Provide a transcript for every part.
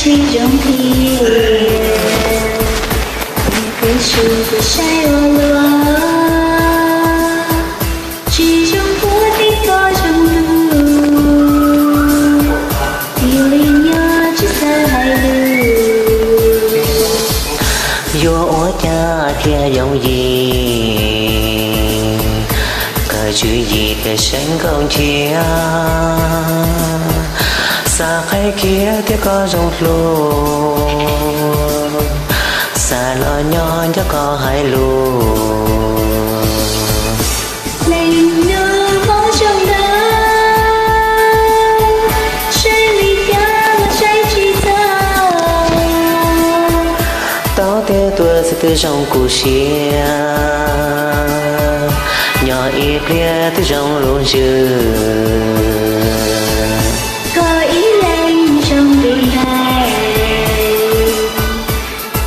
Tsis zoo tiag, tus tswv tus saib ua luaj, tsis zoo puag tej koj zoo ntuj, cia li nyob tsis txawj hais lus. Yuav ua cas thiaj yooj yim, kawm tswv yim thiaj seem nkauj nciab. Xav qheb kiag tias koj zoo dua, xav los nyob nco koj hais lus. Leej nus hmoob zoo nkauj, saib li cas los saib tsis txog. Tau tiag tuaj xwb twb zoo kuv siab, nyob ib pliag twb zoo lub ntsws. Koj ib leeg zoo dua ntais,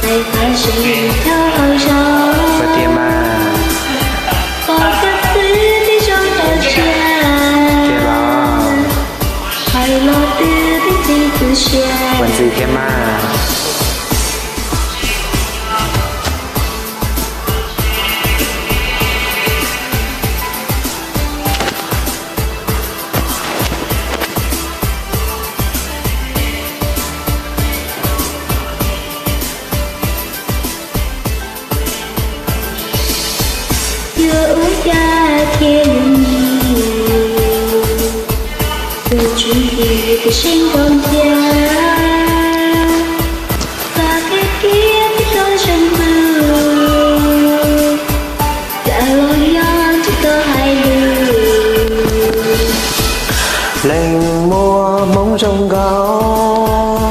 txais qab ze dhau hauv zos. Pom koj xwb twb zoo tau tsiaj, hais los twb twb txi tu siab. Yuav ua cas thiaj yooj yim, tus tswv yim tus seem nkauj nciab. Xav qheb kiag tias koj zoo ntuj, xav los nyob nco koj hais lus. Leej muaj hmoob zoo nkauj,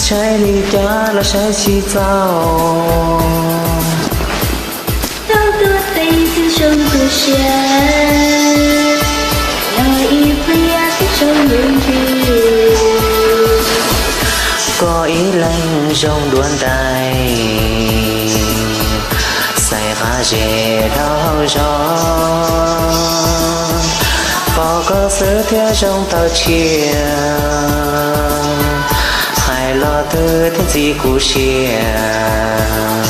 saib li cas los saib tsis txog. Tau tuaj xwb twb zoo tu siab, nyob ib pliag twb zoo lub ntsws. Koj ib leeg zoo dua ntais, txais qab ze dhau hauv zos. Pom koj xwb thiaj zoo tau tsiaj, hais los twb twb txi kuv siab.